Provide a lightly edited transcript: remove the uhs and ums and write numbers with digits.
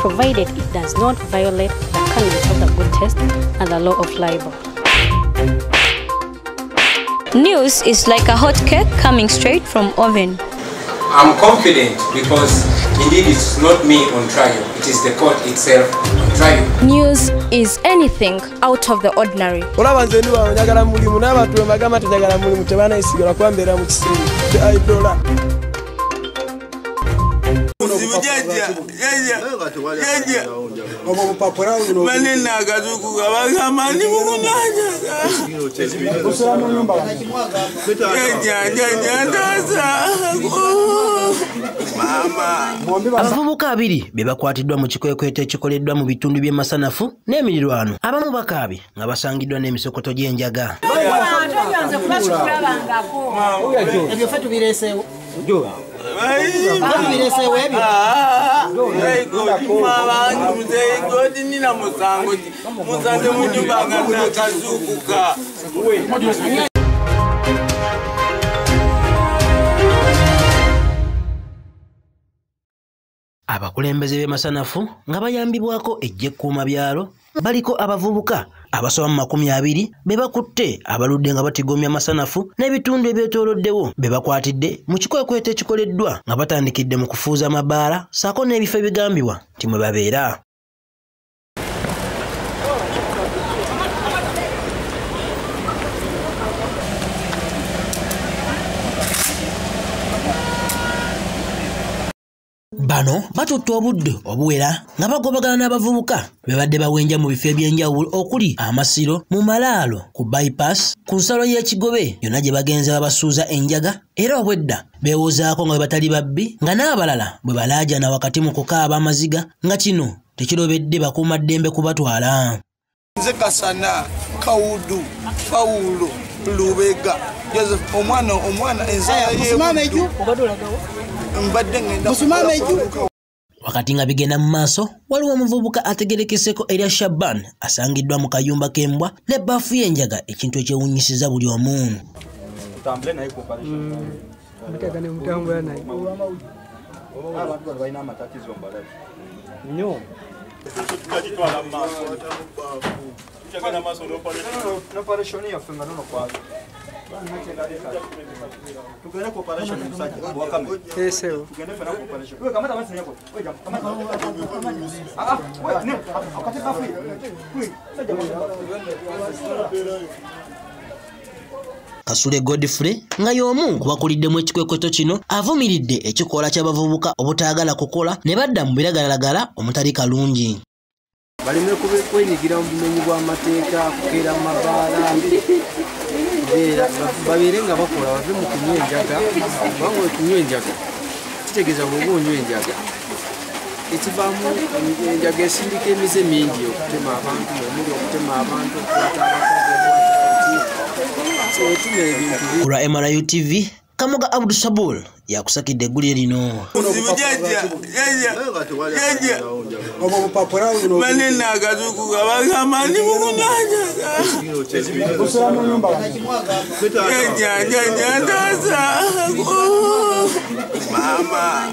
provided it does not violate the canons of the good taste and the law of libel. News is like a hot cake coming straight from oven. I'm confident because indeed it's not me on trial, it is the court itself on trial. News is anything out of the ordinary. Abavubuka abiri be bakwatiddwa mu kikwekweto ekikoleddwa mu bitundu by'e Masanafu n'emirirwano. Abamu bakaabye nga basangiddwa n'emisokoto gy'enjaga. Abakulembeze b'e Masanafu nga bayambibwako ejjekkuuma byalo baliko abavubuka abasoba mu 20 be bakutte abaludde nga batigomya Masanafu n'ebitundu ebyetooloddewo be bakwatidde mu kikwekweto ekikoleddwa nga batandikidde mu kufuuza amabaala ssaako n'ebifo ebigambibwa nti mwe babeera. Bano batutte obudde obuwera nga bagobagana n'abavubuka be badde bawenja mu bifo eby'enjawulo okuli amasiro, mu malaalo, ku bypass, ku nsalo y'ekigobe yonna gye bagenze babasuuza enjaga era obwedda beewozaako nga bwe batali babbi nga n'abalala bwe balaajana wakati mu kukaaba amaziga nga kino tekirobedde bakuumaddembe kubatwala. Nze Kasana, Kawudu, Pawulo, Lubega, Joseph, omwana enzaya y'ebuddu. Wakati nga bigenda mu maaso waliwo omuvubuka ategerekeseko erya Shaban asangiddwa mu kayumba k'embwa n'ebbaafu y'enjaga ekintu ekyewuunyisiza buli omu. Kasule Godfrey nga y'omu ku bakuliddemu ekikwekweto kino avumiridde ekikola ky'abavubuka obutaagala kukola ne badda mu biragalalagala omutali kalungi. Baleme kwenyigira mu bumenyi bw'amateeka, kukeera mu mabaala, babeere nga bakola bave mu kunywa enjaga, kubanga okunywa enjaga kitegeeza bw'oba onywa enjaga ekivaamu enjaga esindika emize mingi, okutema abantu, omuli okutema abantu, okukwata abakazi, etuma ebintu. Ku lwa MRU TV, Kamoga Abdu Sabul yakusakidde eggulire lino. Mama.